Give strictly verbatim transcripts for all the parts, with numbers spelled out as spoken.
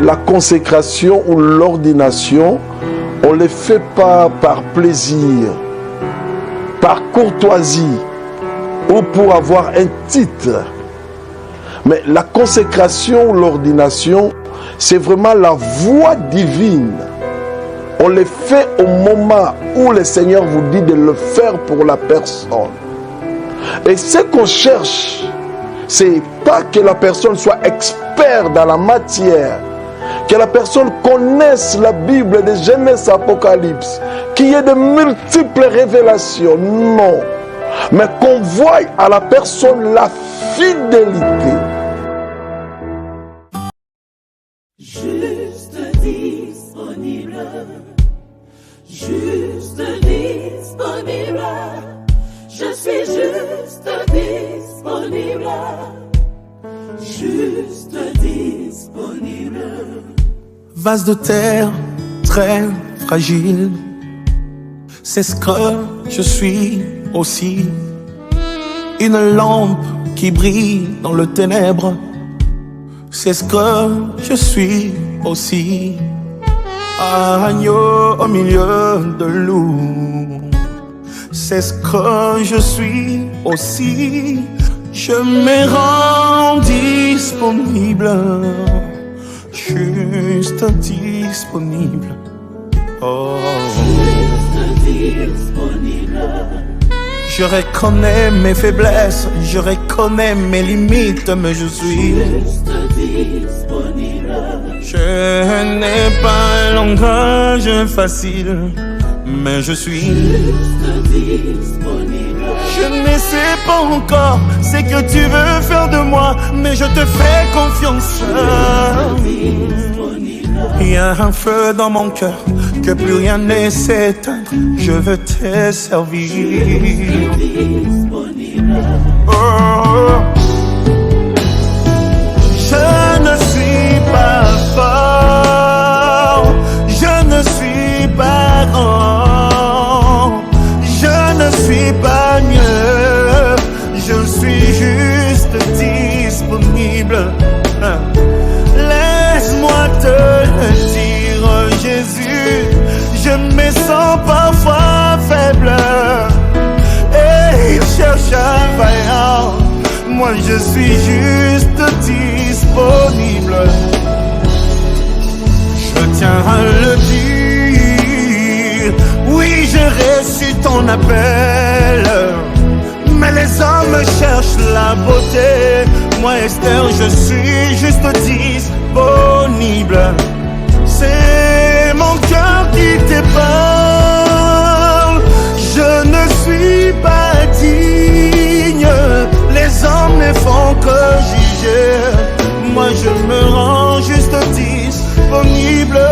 La consécration ou l'ordination, on ne les fait pas par plaisir, par courtoisie ou pour avoir un titre. Mais la consécration ou l'ordination, c'est vraiment la voie divine. On les fait au moment où le Seigneur vous dit de le faire pour la personne. Et ce qu'on cherche, c'est pas que la personne soit expert dans la matière, que la personne connaisse la Bible de Genèse à Apocalypse, qu'il y ait de multiples révélations, non. Mais qu'on voie à la personne la fidélité. Juste disponible. Juste disponible. Je suis juste disponible. Juste disponible. Vase de terre très fragile, c'est ce que je suis aussi. Une lampe qui brille dans le ténèbre, c'est ce que je suis aussi. Agneau au milieu de loups, c'est ce que je suis aussi. Je me rends disponible, juste disponible. Oh. Je reconnais mes faiblesses, je reconnais mes limites, mais je suis. Je n'ai pas un langage facile, mais je suis. Je ne sais pas encore ce que tu veux faire de moi, mais je te fais confiance. Il y a un feu dans mon cœur que plus rien ne s'éteint. Je veux te servir. Oh, je ne suis pas fort, je ne suis pas grand, je ne suis pas mieux. Je suis juste disponible. Laisse-moi te le dire, Jésus. Je me sens parfois faible et il cherche un vaillant. Moi, je suis juste disponible. Je tiens à le dire, oui, j'ai reçu ton appel. Mais les hommes cherchent la beauté. Moi, Esther, je suis juste disponible. C'est mon cœur qui te parle. Je ne suis pas digne. Les hommes ne font que juger. Moi, je me rends juste disponible.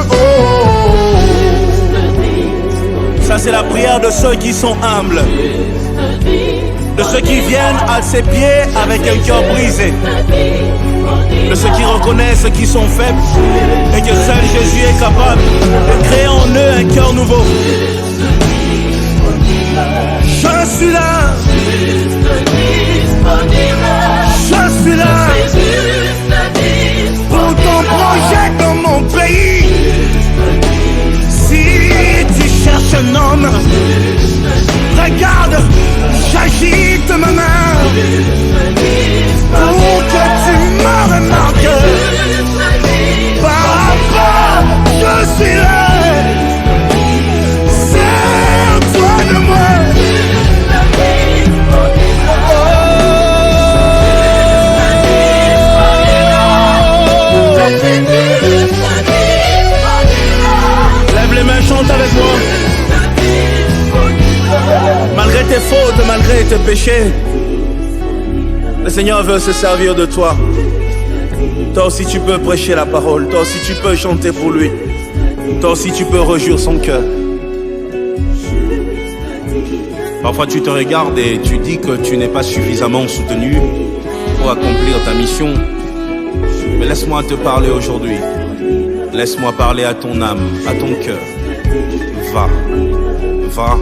Oh. Ça, c'est la prière de ceux qui sont humbles, de ceux qui viennent à ses pieds avec un cœur brisé, de ceux qui reconnaissent qu'ils sont faibles et que seul Jésus est capable de créer en eux un cœur nouveau. Je suis là. Je suis là. Pour ton projet dans mon pays. Si tu cherches un homme, regarde, j'agite ma main pour que tu me remarques. Papa, je suis là. Sers-toi de moi. Lève les mains, chante avec moi. Malgré tes fautes, malgré tes péchés, le Seigneur veut se servir de toi. Toi aussi, tu peux prêcher la parole. Toi aussi, tu peux chanter pour lui. Toi aussi, tu peux réjouir son cœur. Parfois, tu te regardes et tu dis que tu n'es pas suffisamment soutenu pour accomplir ta mission. Mais laisse-moi te parler aujourd'hui. Laisse-moi parler à ton âme, à ton cœur. Va, va,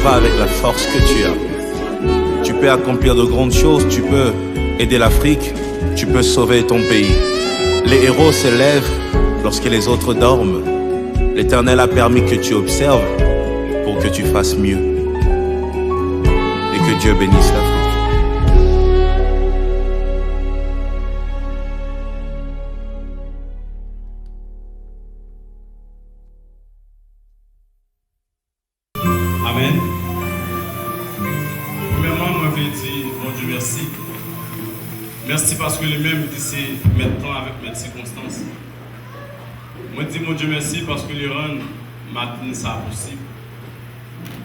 va avec la force que tu as. Tu peux accomplir de grandes choses, tu peux aider l'Afrique, Tu peux sauver ton pays. Les héros se lèvent lorsque les autres dorment. L'Éternel a permis que tu observes pour que tu fasses mieux. Et que Dieu bénisse l'Afrique. Amèn. Premyèman, mwen vle di Bondye mèsi. Mèsi paske li menm ki se mèt tan avèk mèt sikonstans. Mwen di Bondye mèsi paske li rann maten sa posib.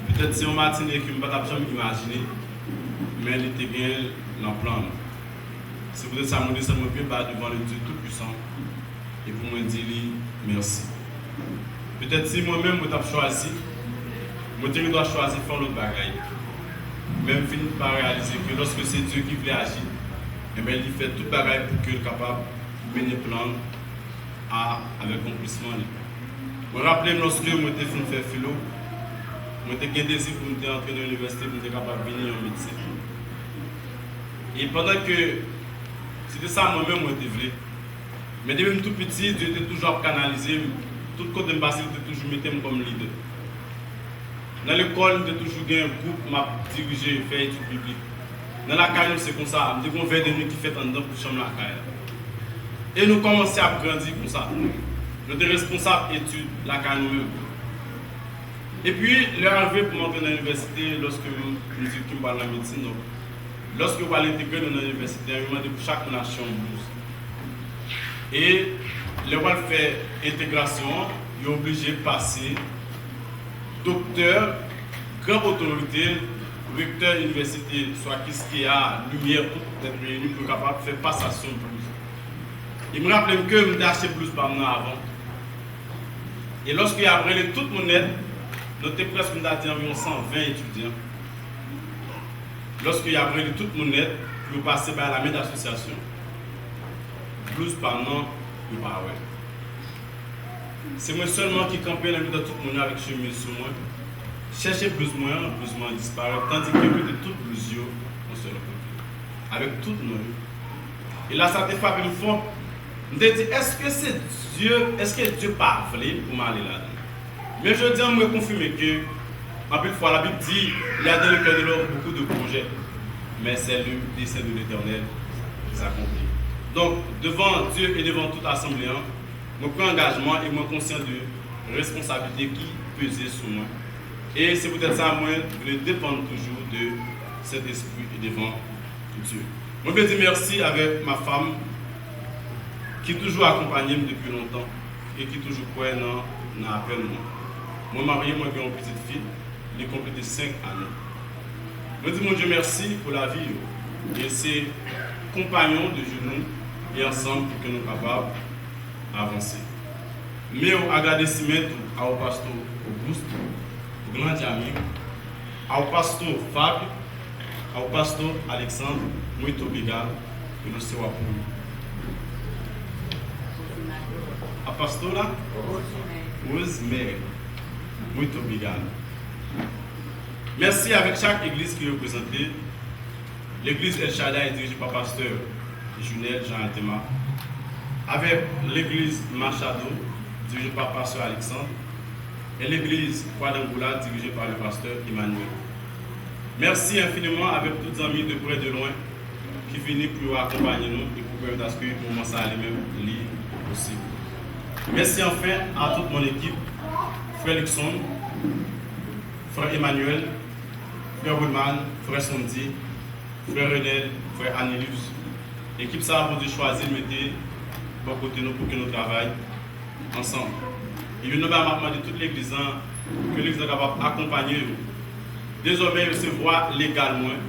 Petèt se yon matine ke m pa t ap janm imajine, men li te genyen l nan plan l. Se poutèt sa mwen desann mwen byen ba devan le Dieu Tout-Puissant e pou mwen di li mèsi. Petèt si mwen menm mwen t ap chwazi, mwen te gendwa chwazi fè yon lòt bagay. Men m fin pa reyalize ke lòske se Dye ki vle aji, enben li fè tout bagay pou ke l kapab mennen plan l a, avèk akonplisman li. Mwen raple m lòske mwen te fin fè filo, mwen te gen dezi pou m te antre nan inivèsite pou m te kapab vin yon medsen. E pandan ke se te sa mwen menm mwen te vle, men depi m tou piti, Dye te toujou ap kanalize m. Tout kote m pase, li te toujou mete m kòm lidè. Nan lekòl, m te toujou gen gwoup m ap dirije, fè etid biblik. Nan lakay nou, se konsa. M te gen yon vè de nwi ki fèt anndan pou chanm lakay la. E nou kòmanse ap grandi konsa. Nou te responsab etid lakay nou menm. Epi, lè a rive pou m antre nan inivèsite, lòske m, m di ke m pral nan medsin, donk, lòske yo pral entegre nou nan inivèsite an, yo mande pou chak moun achte yon blouz. E lè yo pral fè entegrasyon an, yo oblije pase doktè, gran otorite, rektè inivèsite, swa Kiskeya, Limyè, tout tèt reyini pou yo kapab fè pasasyon blouz. E m raple m ke m te achte blouz pa m nan avan. E lòske y ap rele tout moun nèt, nou te prèske, m ta di, anviwon san ven etidyan. Lòske y ap rele tout moun nèt pou yo pase bay lamen dasosyasyon, blouz pa m nan, yo pa wè. Se mwen sèlman ki kanpe nan mitan tout moun yo avèk chemiz sou mwen. Chèche blouz mwen an, blouz mwen an disparèt, tandike yo mete tout blouz yo yon sèl kote, avèk tout non yo. E la sa te frape m fò. M te di, èske se Dye, èske Dye pa vle pou m ale ladan l? Men jodi a, m rekonfime ke, anpil fwa, Labib di, il y a dans le cœur de l'homme beaucoup de projets, mais c'est le dessein de l'Éternel qui s'accomplit. Donk, devan Dye e devan tout asanble an, mwen pran angajman e mwen konsyan de responsablite ki peze sou mwen. E se poutèt sa, mwen vle depann toujou de Sentespri e devan Dye. Mwen vle di mèsi avèk ma fam ki toujou akonpanye m depi lontan e ki toujou kwè nan, nan apèl mwen. Mwen marye, mwen gen yon pitit fi, li konplete senk ane. Mwen di Bondye mèsi pou lavi yo. E se konpayon de je nou e ansanm pou ke nou kapab avanse. Meu agradecimento ao pastor Augusto, o grande amigo, ao pastor Fábio, ao pastor Alexandre, muito obrigado pelo seu apoio. A pastora Rosemary, muito obrigado. Mèsi avèk chak legliz ki reprezante. Legliz El Shaddai dirije pa pastè Junel Jean Altema, avèk legliz Machado dirije pa pastè Alexandre, e legliz Quadrangular dirije pa le pastè Emmanuel. Mèsi enfiniman avèk tout zanmi de prè de lwen ki vini pou yo akonpanye nou e pou pèmèt aske moman sa a li menm li posib. Mèsi anfen a tout mon ekip, frè Luckson, frè Emmanuel, frè Wilman, frè Sondy, frè Renel, frè Anilus. Ekip sa a Bondye chwazi l mete bò kote nou pou ke nou travay ansanm. E youn nan bagay m ap mande tout legliz lan, ke legliz lan kapab akonpanye yo. Dezòmè yo se vwa legal mwen.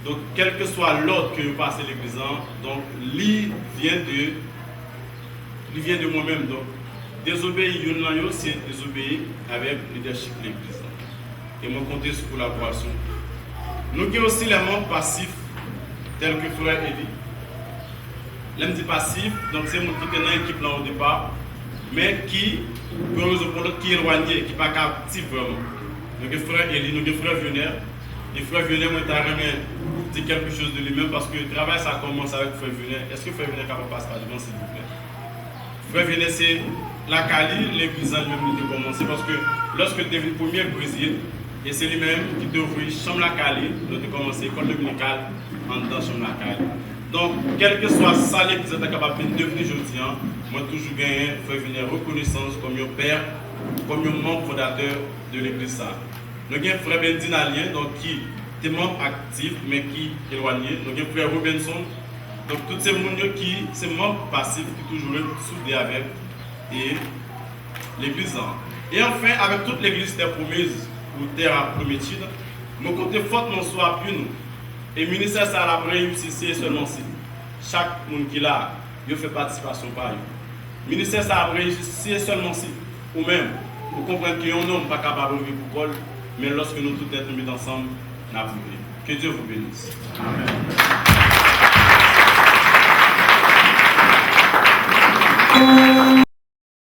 Donk, kèlkeswa lòd ke yo pase legliz lan, donk, li vyen de, li vyen de mwen menm. Donk, dezobeyi youn nan yo, se dezobeyi avèk lidèchip legliz lan. E mwen konte sou kolaborasyon. Nou gen osi lè manm pasif, tèl ke frè Eli. Lè m di pasif, donk se moun ki te nan ekip lan o depa, men ki, pou yon rezon pou lòt, ki elwanye, ki pa ka aktif vrèman. Nou gen frè Eli, nou gen frè Vyoner, e frè Vyoner, mwen ta renmen Di quelque chose de lui-même, paske travay sa kòmanse avèk frè Venè. Èske frè Venè kapab pase pa devan, silvouplè? Frè Venè, se lakay li, legliz la li menm li te kòmanse, paske lòske li te vin premye prezid, e se li menm ki te ouvri chanm lakay li, nou te kòmanse lekòl dominikal anndan chanm lakay li. Donk, kèlkeswa sa legliz la ta kapab vin devni jodi a, mwen toujou genyen frè Venè rekonesans kòm yon pè, kòm yon manm fondatè de legliz sa. Nou gen frè Bendin Alien, donk, ki te manm aktif, men ki elwanye. Nou gen frè Robinson. Donk, tout se moun yo ki se manm pasif ki toujou ret soude avèk e legliz lan. E anfen, avèk tout legliz Tè Pwomèz ou Tè a Pwomètid, mwen konte fòtman sou apui nou. E ministè sa a l ap reyisi si e sèlman si chak moun ki la, yo fè patisipasyon pa yo. Ministè sa ap reyisi si e sèlman si ou menm, ou konprann ke yon nonm pa kapab rive pou kò l, men lòske nou tout nèt nou met ansanm, n ap rive. Que Dieu vous bénisse. Amèn.